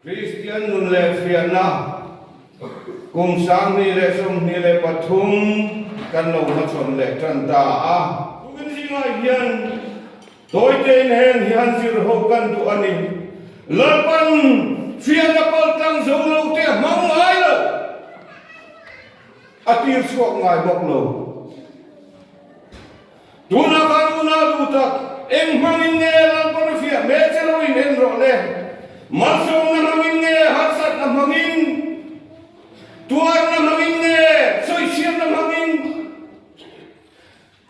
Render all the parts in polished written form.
Kristian nun leh fiahna kum 2023 kan lo hmachhawn leh tan ta a. Tukin zingah hian tawitein heng hi han zir ho kan duh a ni. Lalpan fiahna paltlang zo lo te a hmang ngai lo, a tir chhuak ngai bawk lo. Tunah khan unau duh tak, eng hmangin nge Lalpan a fiah hmel che lo in en rawh le? Malsawmna hmangin nge harsatna hmangin? Tuarna hmangin nge sawichhiatna hmangin?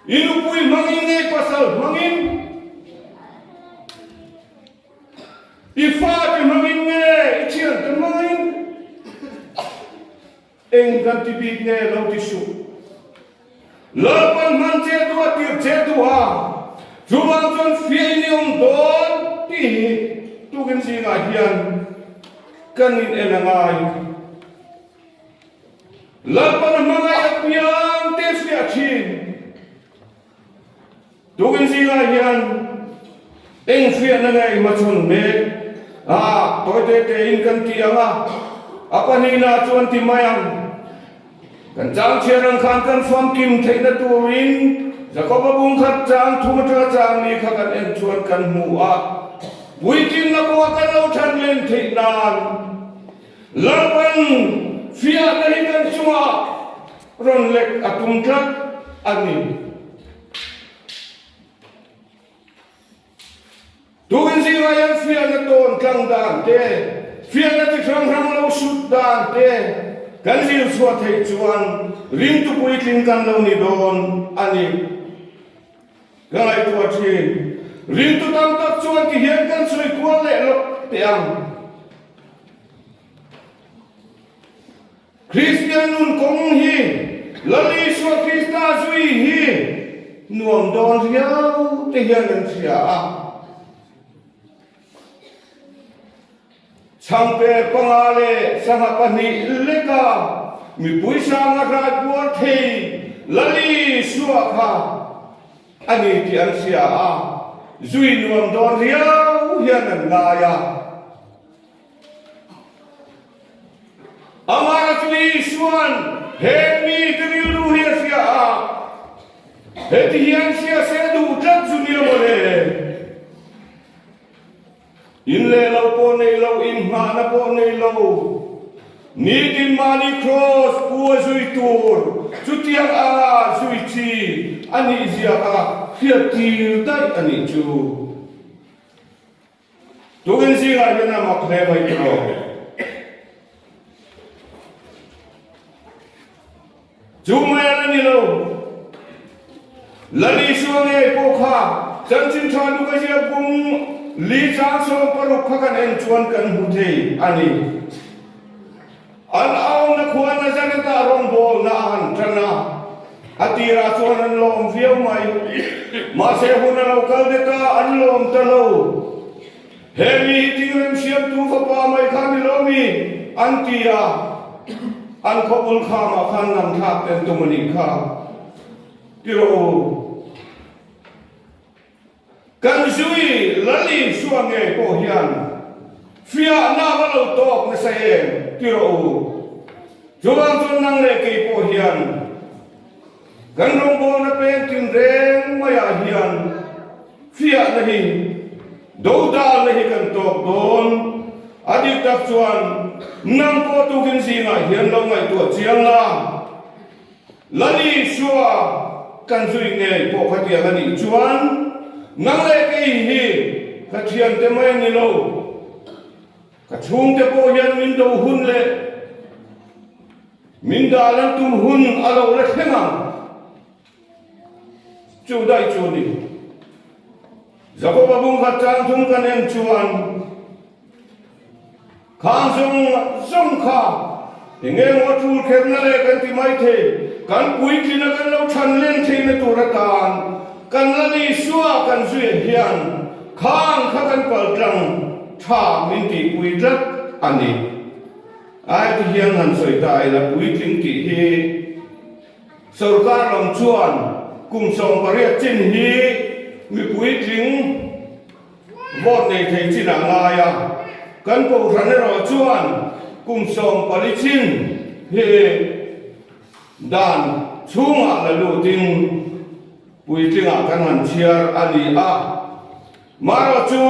I nupui hmangin nge pasal hmangin? I fate hmangin nge i thiante hmangin? Eng kan ti bik nge lo ti suh. Lalpan hman che duh a tir che duh a, chuvang chuan fiah in i awm dawn tih hi tukin zingah hian kan in en a ngai. Lalpan a hmangaih apiang te fiah thin. Tukin zingah hian eng fiahna nge i hmachhawn mek? A, tawi te tein kan ti ang a, a pahnihna chuan ti mai ang. Kan chang chhiar ang khan kan famkim theihna turin Jakoba bung khat chang thum atanga chang ni kha kan en chuan kan hmu a, puitlinna kawnga kan lo than len theih nan Lalpan fiahna hi kan chungah rawn lek a tum tlat a ni. Tukin zingah hian fiahna tawn tlang dan te, fiahna chi hrang hrang lo sut dan te kan zir chhuah theih chuan ringtu puitling kan lo ni dawn a ni. Ka ngaihtuah thin. Ringtu tam tak chuan ti hian kan sawi kual leh lawk teh ang. Kristian nun kawng hi Lal Isua Krista zui hi nuam dawn riau te hian an hria a. Chhangper panga leh sangha pahnih leka mipui sanga hrai puar thei Lal Isua kha a ni tih an hria a, zui nuam dawn riau hian an ngai a. Amah chu Isua'n heng mite rilru hi a hria a, heti hian hria se duh tlat zu nia maw le? In leh lo pawh nei lo, inhnahna pawh nei lo, nitin mahni kraws pu a zui tur chutiang anga zui chi a nih zia kha hriattir daih a nih chu. Tukin zingah hian a mak hle mai tiraw? Chu mai a la ni lo. Lal Isua ngei pawh kha chanchin tha Luka ziak bung li chang 16 kha kan en chuan kan hmu thei a ni. An auna khua Nazareth-ah rawngbawlna a han tan a, a tirah chuan an lawm viau mai. Mahse hun a lo kal det a, an lawm ta lo. He mi hi tingrem siamtu fapa mai kha ni lo mi? an ti a, an khawbul khamah khan namthlak ten tum a nih kha. Ti rawh u. Kan zui Lal Isua ngei pawh hian fiahna va lo tawk nasa em ti rawh u. Chuvang chuan nang leh kei pawh hian kan rawngbawlna peng tinreng maiah hian fiahna hi dodalna hi kan tawk dawn. A dik tak chuan nang pawh tukin zingah hian lo ngaihtuah chiang la. Lal Isua kan zui ngei pawh khatiang a nih chuan nang leh kei hi ka thiante mai a ni lo, ka chhungte pawh hian min do hun leh min dah lan tum hun a lo la thleng ang. Chu daih chu ni. Jakoba bung khat chang thum kan en chuan Khang zawng zawng kha eng emaw tul kherna leh kan ti mai thei, kan puitlina kan lo chhan len theihna tur atan kan Lal Isua kan zuiah hian khang kha kan paltlang tha min tihpui tlat a ni. Ai ti hian han sawi ta ila puitling tih hi sorkar lam chuan kum 18 chin hi mi puitling vote nei thei chinah ngai a. Kan kohhran erawh chuan kum 14 chin hi dan chhungah la lutin puitlingah kan han chhiar a ni a. Marawh chu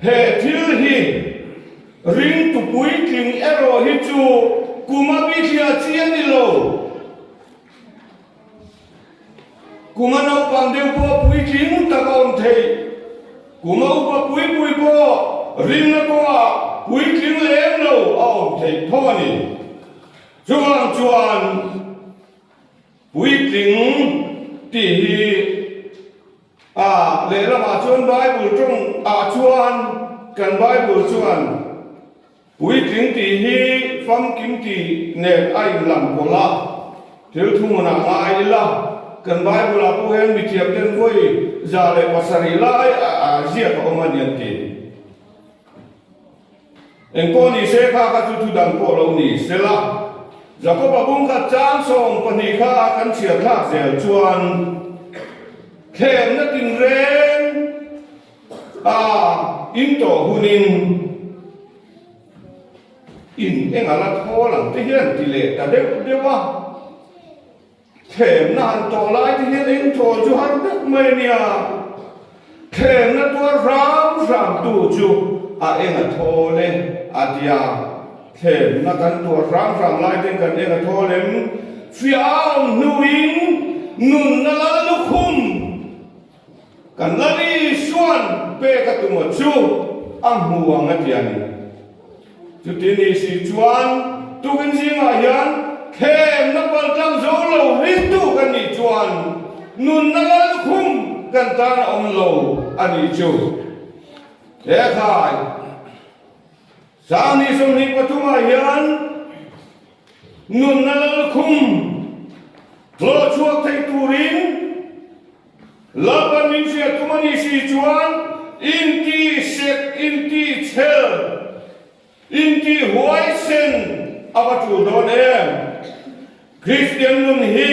he thil hi ringtu puitling erawh hi chu kum a bithliah chi a ni lo. Kum a naupang deuh pawh puitling tak a awm theih. Kum a upa pui pui pawh rinna kawngah puitling lem lo a awm theih tho a ni. Chuvang chuan puitling tih hi a lehlamah chuan Bible tawng ah chuan kan Bible chuan Puitling tih hi famkim tih nen a inlam pawlh a, thil thuhmunah ngai ila, kan Bible-ah pawh hian mithiam ten vawi 107 lai a ziak a awm a ni an ti. Engpawh ni se kha kha chu thu dang pawh lo ni sela, Jakob-a bungkhat chang 12 kha kan chhiar thlak zel chuan thlemna tinreng, A in tawh hunin in eng a la thawl ang te hian ti leh ta deuh deuh a, thlemna han tawh lai te hian eng thawl chu har deuh mai a nia, thlemna tuar hram hram tu chu a eng a thawl e a tia, thlemna kan tuar hram hram lai ten kan eng a thawl em, fiah a awm hnuin nunna lal lukhum. Kan Lal Isua'n pek a tum a chu a hmu ang a ti a ni. Chuti ni si chuan tukin zingah hian thlemna paltlang zo lo ringtu kan nih chuan nunna lal lukhum kan tan a awm lo a nih chu. He khai Sangni 23 ah hian nunna lal lukhum hlawh chhuak thei turin Lalpan min hriat tum a nih si chuan inti sek, inti chhel, inti huaisen a va tul dawn em? Kristian nun hi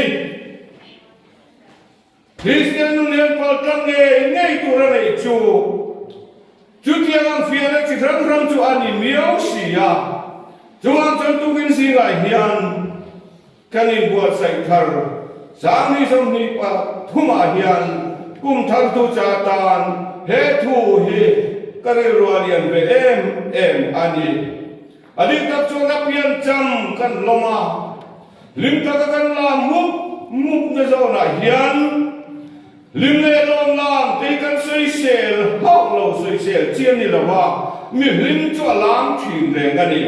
Kristian nun hian paltlang ngei ngei tur a neih chu chutiang ang fiahna chi hrang hrang chu a ni miau si a. Chuvang chuan tukin zingah hian Kan inbuatsaih thar Sangni 23 ah hian kum thar tu cha tan he thu hi ka rilru a lian ve em em a ni. A dik tak chuan a piancham kan lawm a, hlim taka kan lam mup mup na zawnah hian hlim leh lawm lam tei kan sawisel hauh lo sawisel chi a ni lo a, mi hlim chu a lam thin reng a ni.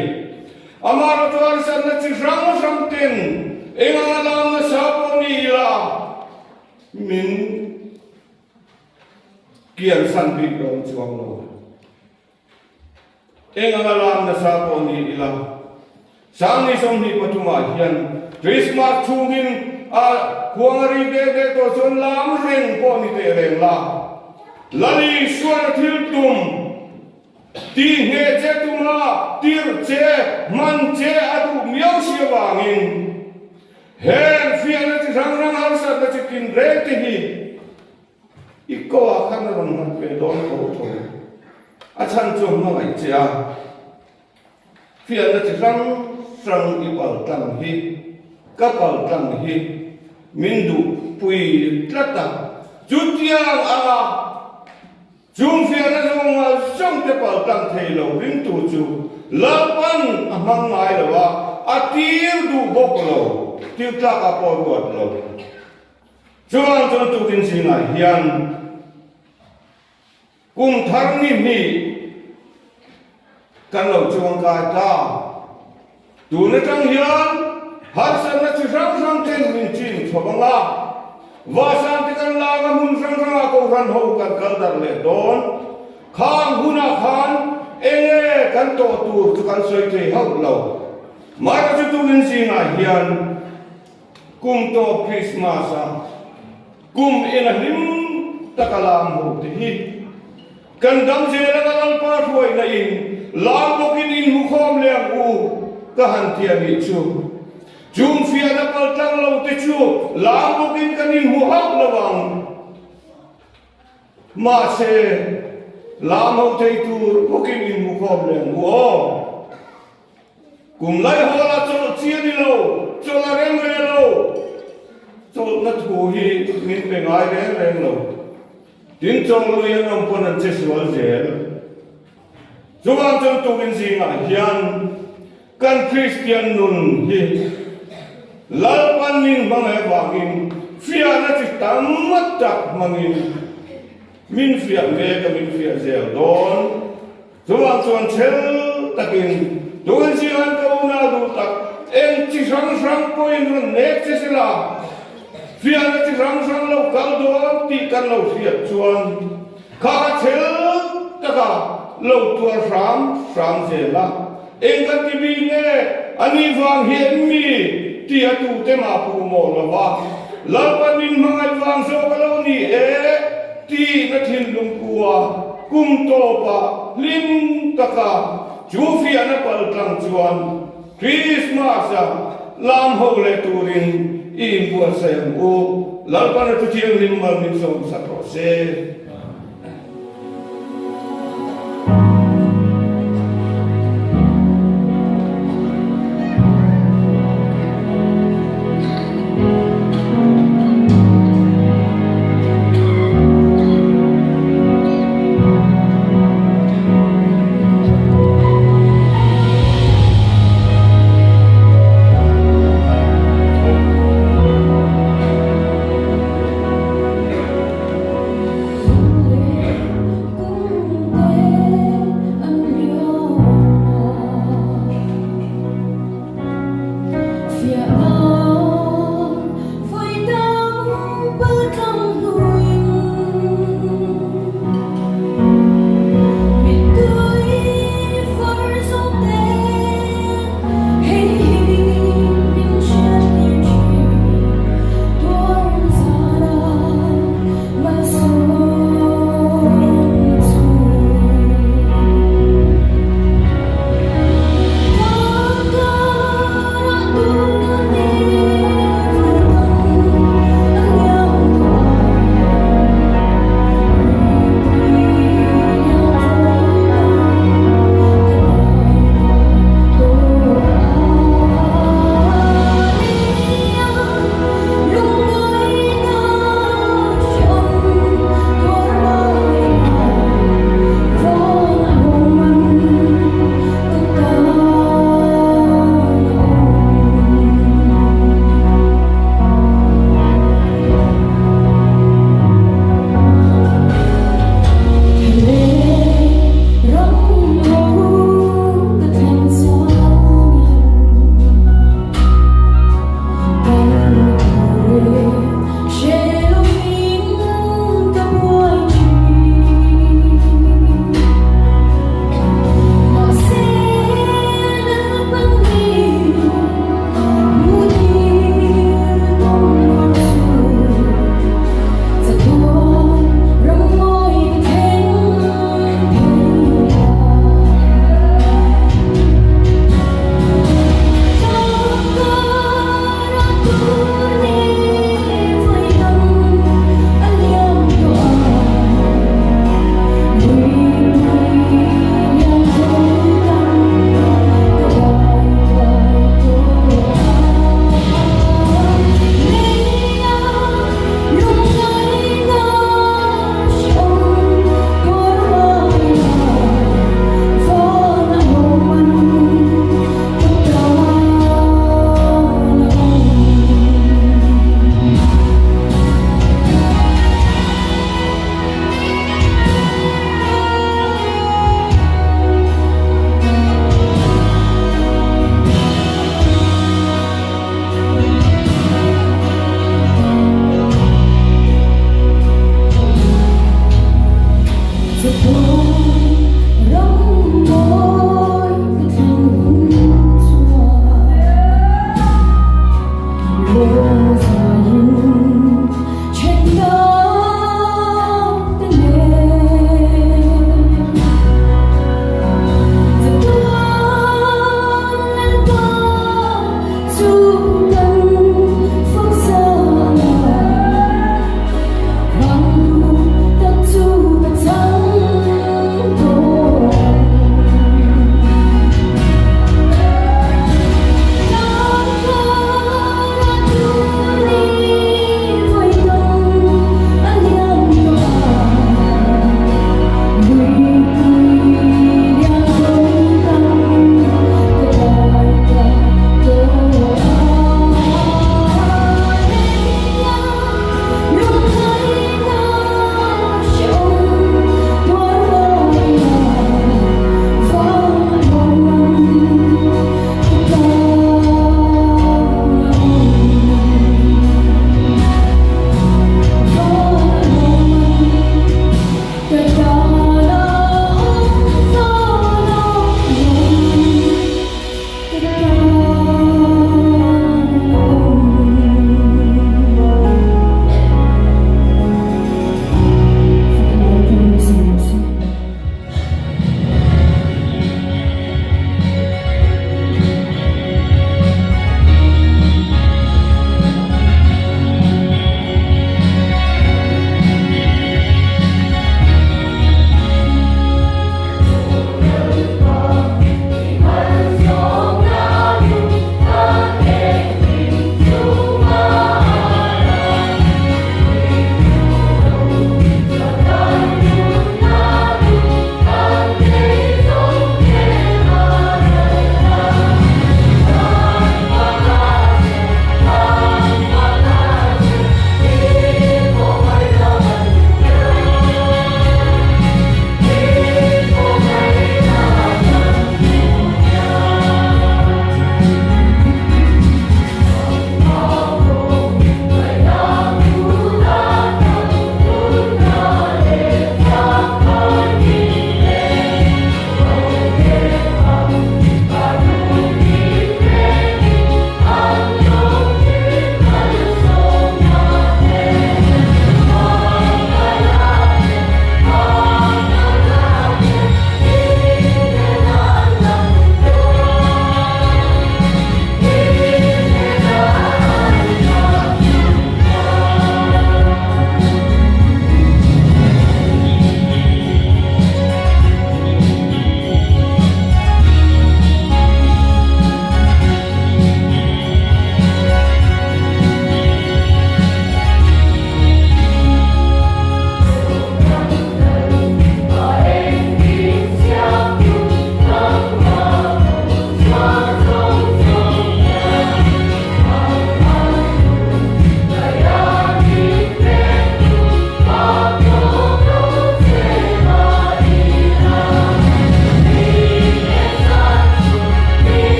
Amah chu harsatna chi hrang hrang ten eng anga lam nasa pawh ni ila min kiansan bik dawn chuang lo. Eng anga lam nasa pawh ni ila Sangni 23 ah hian Christmas chhungin a khuang a ri dek dek tawh chuan lam reng pawh ni teh reng la. Lal Isuan a thil tum. Ti hneh che tuma tirh che, hman che a duh miau si avangin heng fiahna chi hrang hrang harsatna chi tin reng te hi i ko ah khan a rawn nghat ve dawn tho tho. A chhan chu a hmangaih che a, fiahna chi hrang hrang i pal tlang hi, ka pal tlang hi min duh pui tlat a, chutiang anga Chung fiahna zawng a zawng te pal tlang thei lo ringtu chu Lalpan a hmang ngai lo a, a tir duh bawk lo, tir tlak ah pawh a ruat lo. Chuvang chuan tukin zingah hian kum thar ni hnih kan lo chuangkai ta. Tun atang hian harsatna chi hrang hrang ten min chin chho ang a, Vahsan te kan lak a hmun hrang hrangah Kohhran ho kan kal darh leh dawn. Khang hunah khan enge kan tawh tur chu kan sawi thei hauh lo. Mahse chu tukin zingah hian kum tawp Krismas a kum ina hlim taka lam ho te hi Kan dam zel anga Lalpa hruaina in lam bawkin in hmu khawm leh ang u ka han ti a nih chu. Chung fiahna kal tlang lo te chu lam bawkin kan in hmu hauh lo ang. Mahse. Lam ho thei tur bawkin inhmukhawm leh ang u aw. Kum lai hawla chawlh chi a ni lo, chawlh a reng ve lo. Chawlhna thu hi min pe ngai reng reng lo. Tin chawlh lui an awm pawn an che sual zel. Chuvang chuan tukin zingah hian kan Kristian nun hi Lalpan min hmangaih avangin fiahna chi tam tak hmangin min fiah mek a, min fiah zel dawn. Chuvang chuan chhel takin tun zingah ka unau duh tak eng chi hrang hrang pawhin rawn nek che sela, fiahna chi hrang hrang lo kal dawn tih kan lo hriat chuan kha ka chhel taka lo tuar hram hram zel a, eng kan ti bik nge a nih vang hi em mi tih a tute mah puh mawh lo va, Lalpan min hmangaih vang zawk a lo ni e tih na thinlung kua kum tawpah hlim taka chu fiahna pal tlang chuan Krismas-a lam ho leh turin i inbuatsaih ang u. Lalpana thu thianghlim mal min sawmsak rawh se.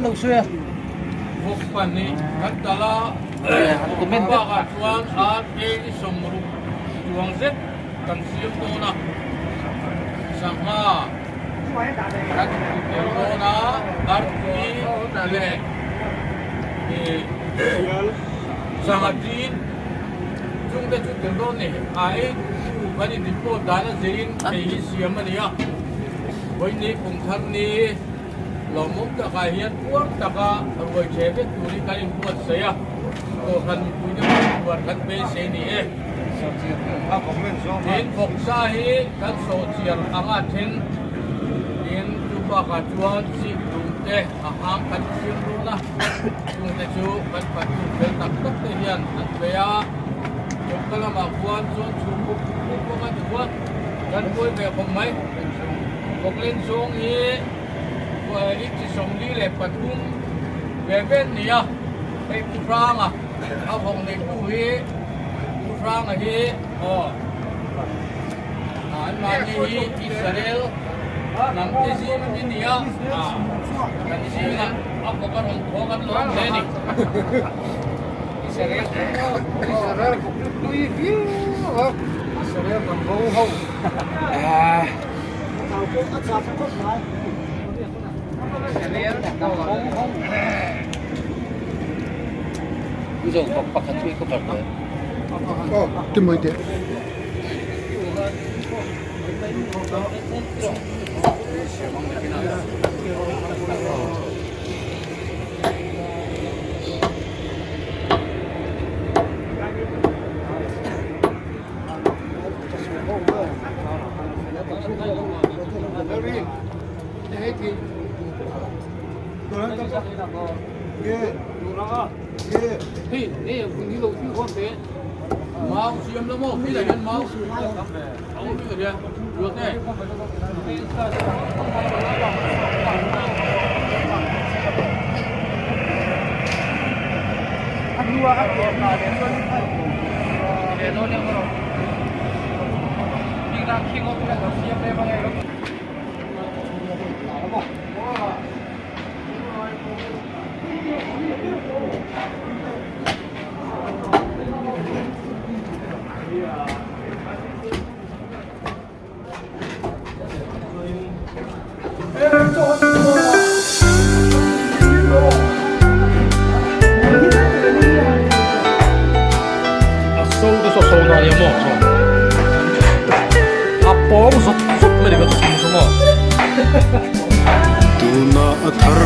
lo sawi a. Vawk pahnih kan tal a, Comment vek. bakah chuan ar ei 60 chuang zet kan siam dawn a, sangha kan inti tel dawn a, artui leh sangha tin chungte chu tel dawn ni. A ei duhtu kan in report dan a zirin thei hi siam a ni a, vawiin kum thar ni lawmawm takah hian puar taka ruai che vek turin kan inbuatsaih a, Kohhran mipuite pawh puar kan beisei ni e. Tin, vawksa hi kan sawhchiar anga then tin chu bakah chuan chik dum te a hang kan siam dawn a, chungte chu kan patu fel tak tak te hian an pe a, choka lamah khuan chuan chhum buk buk bawk a tikhuan kan buai ve khawp mai. Vawklen zawng hi inchi 43 ve ve an ni a, hei Pu Hranga a vawk neitu hi Pu Hranga hi aw anmahni hi Israel hnam te zing ami ni a, kan zingah a vawk a rawn thaw kan lawm hle a ni. Israel Israel vawk tui viau a Israel hnam bo ho. Mau siam la maw khi lah hian mau a awm bik a hian ruat e. A so te saw so na nia maw saw a pawng zawt zawt mai ni ka chhung chu maw. Tuna a thar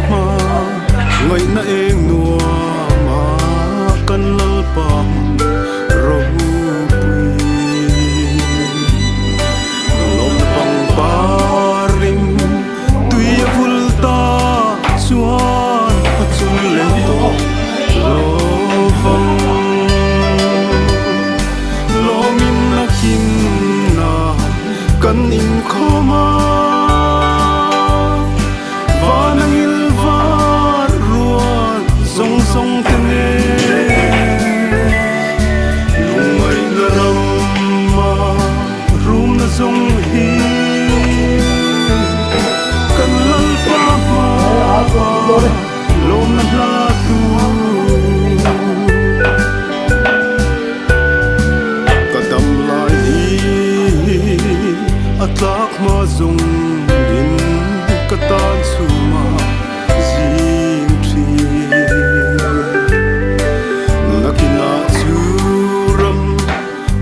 hma ngaihna eng nuam a kan Lalpa hmun ropui. Lawmna pangpar in tui a vul ta chuan a chul leh tawh lovang. Lawmin a kimna kan inkhawm a, van a ngil var rual zawng zawng te nen. Lungngaihna rama rumna zawng hi kan Lalpa hmaa lawmna hla tur. Ka dam lai hi a tlak hma zawng in ka tan chhuma zing thin. Nakinah chu ram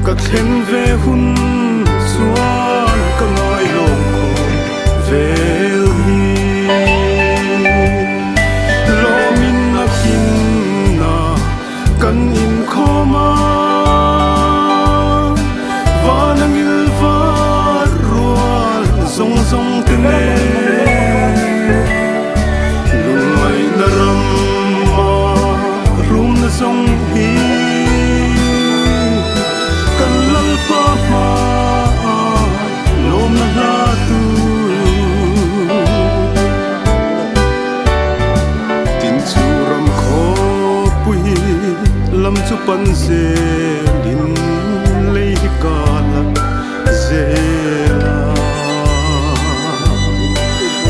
ka thlen ve hun chuan ka ngailawm khawm vel hi. Lawmin a kimna Kan inkhawm a, van a ngil var rual zawng zawng te nen. Lungngaihna ram a rumna zawng hi kan Lalpa hmaah lawmna hla tur. Tin chu ram khawpui lam chu pan zelin lei hi ka la zel a.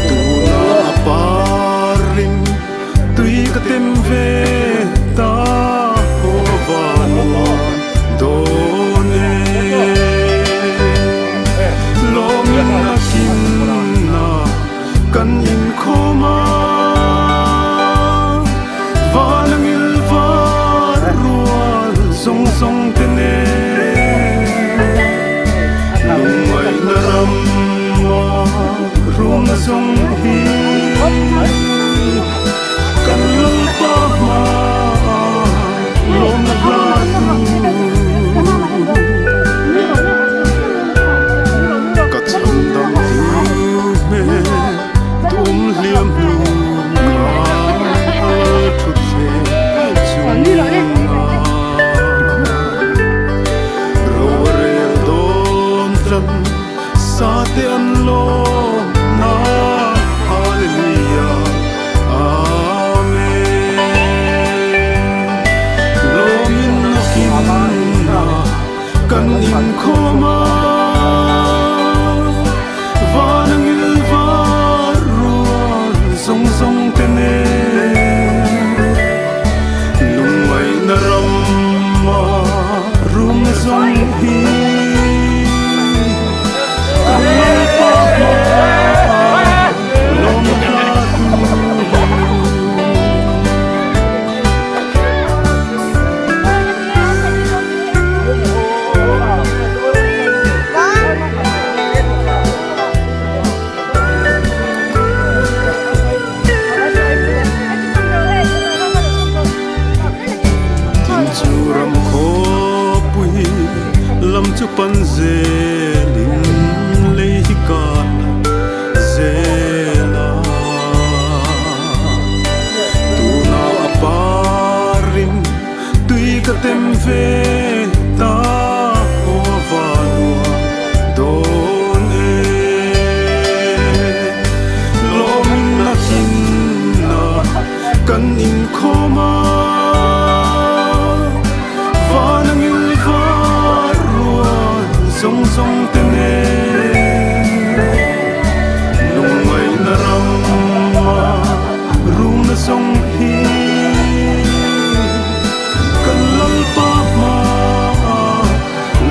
Tuna a par rim. Tui ka tem ve ta aw van dawn e. Lawmin a kimna kan inkhawm a, van a ngil var rual zawng zawng te nen. Lungngaihna ram a rumna zawng hi kan Lalpa hmaah lawmna hla tur. Ka chhandam tu hmel tum hliam hnu kha lal thut hle chungah ro a rel dawn tlan sa te an lawm na Hallelujah Amen Lawmin a kimna Kan inkhawm a, van a ngil var rual zawng zawng te nen. Lungngaihna ram a rumna zawng hi kan Lalpa hmaah lawm hla tur. Tin chu ram khawpui lam chu pan zelin lei hi kan zel a. Tuna a parin Tui ka tem ve ta aw a vanua dawn e. Lawmin a kinna kan inkhawm a, van a ngil var rual zawng zawng te nen. Lungngaihna rama rumna zawng hi. Kan Lalpa hmaah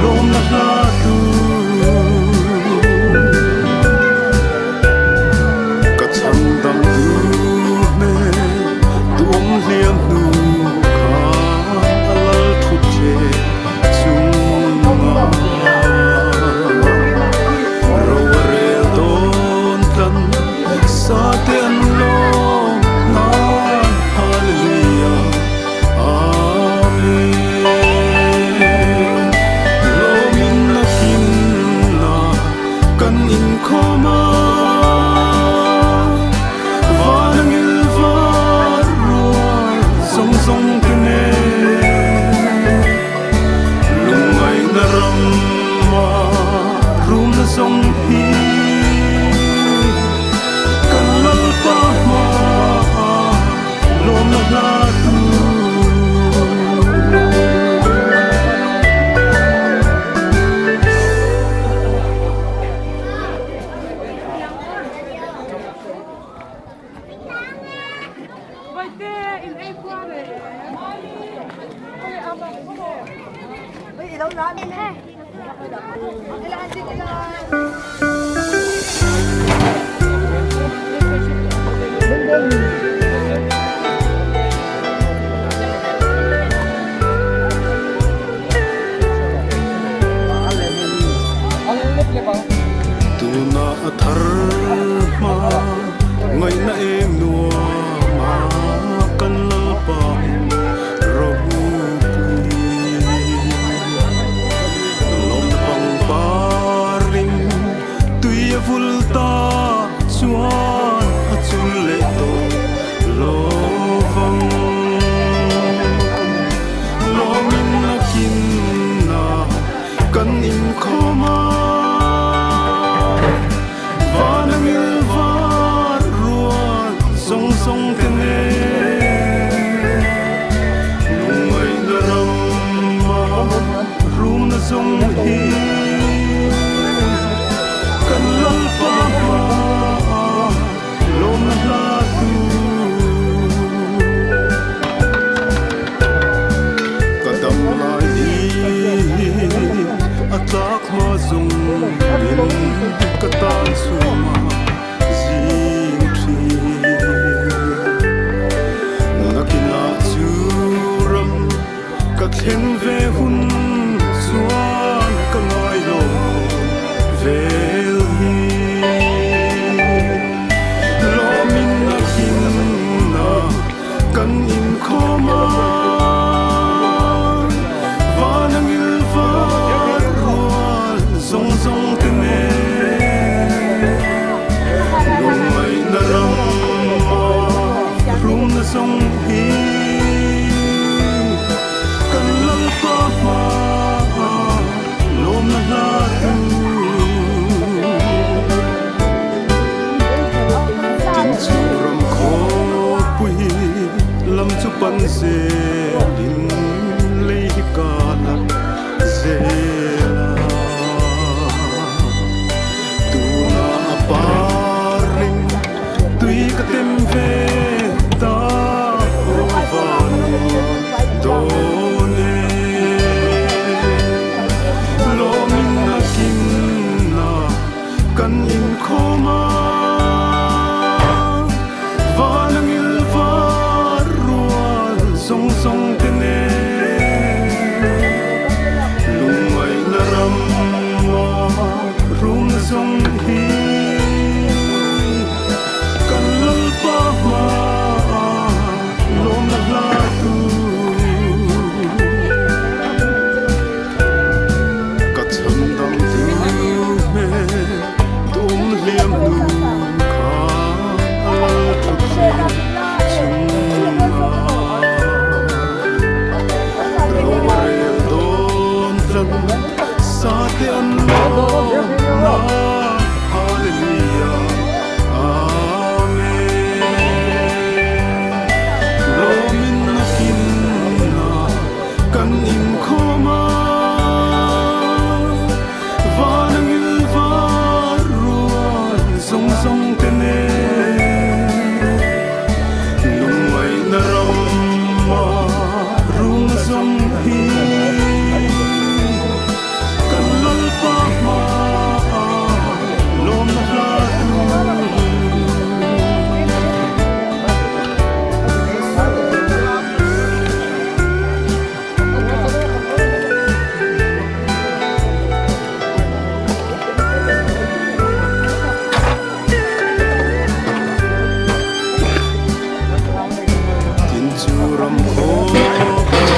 lawmna hla tur ka chhandam duh hmel duhawm hliam hnu kha a lal thut che chungah ro a rel dawn tlan sa te an lawm nan Hallelujah Amen Lawmin a kimna kan inkhawm a van a ngil var rual zawng zawng te nen lungngaihna rama rumna zawng hi Kan Lalpa hmaah lawmna hla tur. Tuna a thar hma ngaihna em nuam a kan Lalpa ropui. Lawmna pangparin tui a vul ta chuan a chul leh tawh. inkhawm a, van a ngil var rual zawng zawng te nen. Lungngaihna ram a rumna zawng hi kan Lalpa hma lawmna hla tu. Tin chu ram khawpui lam chu pan zelin lei hi ka la zel a. Tuna a parin tui ka tem ve ta aw van dawn e. Lawmin a kimna kan inkhawm a, van a ngil var rual zawng zawng te nen. Lungngaihna ram a rumna zawng hi kan Lalpa hma lawmna hla tu. Ka chhan dang tu hmel dum hliam hnu kha a lal thut thleng chhunga. Ro a rel dawn tlat sa te an lawm na Hallelujah Amen. Lawmin a kinna Kan inkhawm a, van a ngil var rual zawng zawng te nen. Lungngaihna ram a rung zawng hi kan Lalpa hma a lawmna hla tu. Tin chu ram khawpui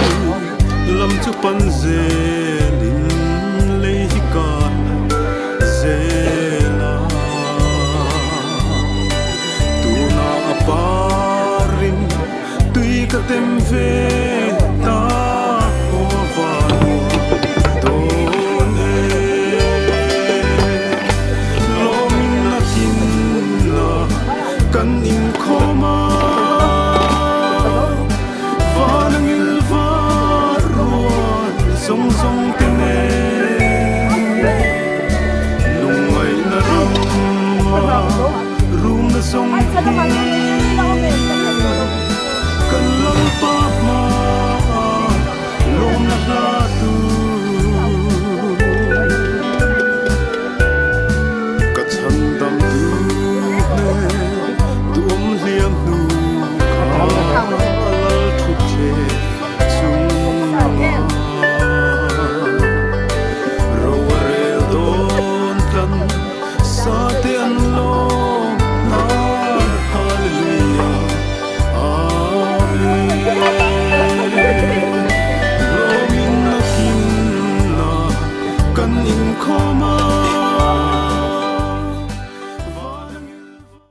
lam chu pan zelin lei hi kan zel a. Tuna a parin tui ka tem ve.